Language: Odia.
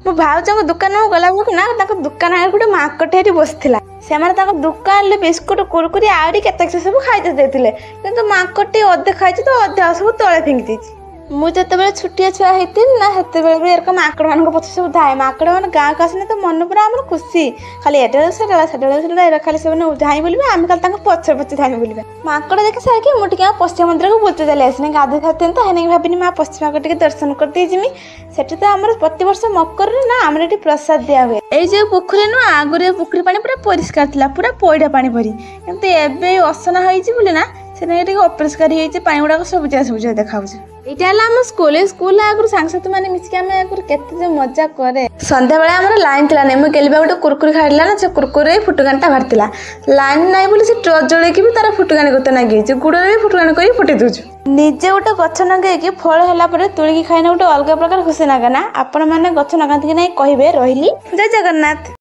ମୋ ଭାଉଜଙ୍କ ଦୋକାନକୁ ଗଲାବେଳକୁ ନା ତାଙ୍କ ଦୋକାନ ଆଗରେ ଗୋଟେ ମାଙ୍କଡ ଏଠି ବସିଥିଲା। ସେମାନେ ତାଙ୍କ ଦୋକାନରେ ବିସ୍କୁଟ, କୁରକୁରି ଆହୁରି କେତେ କିଛି ସବୁ ଖାଇତେ ଦେଇଥିଲେ, କିନ୍ତୁ ମାଙ୍କଡଟି ଅଧେ ଖାଇଛି ତ ଅଧେ ଆଉ ସବୁ ତଳେ ଫିଙ୍ଗି ଦେଇଛି। ମୁଁ ଯେତେବେଳେ ଛୋଟିଆ ଛୁଆ ହେଇଥିଲି ନା, ସେତେବେଳେ ବି ଏରକମ ମାଙ୍କଡ଼ ମାନଙ୍କ ପଛ ସବୁ ଧାଏ। ମାଙ୍କଡ଼ ମାନେ ଗାଁକୁ ଆସିଲେ ତ ମନ ପୁରା ଆମର ଖୁସି, ଖାଲି ଏଟା ସେଟା ସେଟା ସେଟା ଏରା ଖାଲି ସେମାନେ ଧାଇଁ ବୁଲିବେ, ଆମେ ଖାଲି ତାଙ୍କ ପଛରେ ପଛରେ ଧାଇଁ ବୁଲିବା। ମାଙ୍କଡ଼ ଦେଖି ସାରିକି ମୁଁ ଟିକେ ଆମ ପଶ୍ଚିମ ମନ୍ଦିରକୁ ବୁଲତେ ଚାଲି ଆସିନି। ଗାଧୋଇ ସାରିଥିଲି ତ ହେନାକି ଭାବିନି ମା ପଶ୍ଚିମାକୁ ଟିକେ ଦର୍ଶନ କରିଦେଇ ଯିମି। ସେଠି ତ ଆମର ପ୍ରତିବର୍ଷ ମକରରେ ନା ଆମର ଏଠି ପ୍ରସାଦ ଦିଆ ହୁଏ। ଏଇ ଯୋଉ ପୋଖରୀ ନୁହଁ, ଆଗରୁ ଏ ପୋଖରୀ ପାଣି ପୁରା ପରିଷ୍କାର ଥିଲା, ପୁରା ପଇଡ଼ା ପାଣି ପରି, କିନ୍ତୁ ଏବେ ଅସନା ହେଇଛି ବୋଲି ନା ସେଟା ଟିକେ ଅପରିଷ୍କାର ହେଇଯାଇଛି, ପାଣି ଗୁଡ଼ାକ ସବୁଜିଆ ସବୁଜିଆ ଦେଖାଯାଉଛି। ଏଇଟା ହେଲା ଆମ ସ୍କୁଲ। ଏଇ ସ୍କୁଲ ଆଗରୁ ସାଙ୍ଗସାଥି ମାନେ ମିଶିକି ଆମେ ଆଗରୁ କେତେ ଯେ ମଜା କରେ। ସନ୍ଧ୍ୟାବେଳେ ଆମର ଲାଇନ୍ ଥିଲା ନାହିଁ, ମୁଁ ଗେଲିବା ଗୋଟେ କୁରକୁରି ଖାଇଲା ନା, ସେ କୁରକୁରି ଫୁଟୁକାଣିଟା ବାହାରିଥିଲା। ଲାଇନ୍ ନାହିଁ ବୋଲି ସେ ଟର୍ଚ୍ଚ ଜଳେଇକି ବି ତାର ଫୁଟୁକାଣି କଥା ନାଗିଯାଇଛି, ଗୁଡ଼ରେ ବି ଫୁଟୁକାଣି କରି ଫୁଟେଇ ଦେଉଛୁ। ନିଜେ ଗୋଟେ ଗଛ ଲଗେଇକି ଫଳ ହେଲା ପରେ ତୋଳିକି ଖାଇଲେ ଗୋଟେ ଅଲଗା ପ୍ରକାର ଖୁସି ଲାଗେ ନା। ଆପଣମାନେ ଗଛ ଲଗାନ୍ତି କି ନାହିଁ କହିବେ। ରହିଲି, ଜୟ ଜଗନ୍ନାଥ।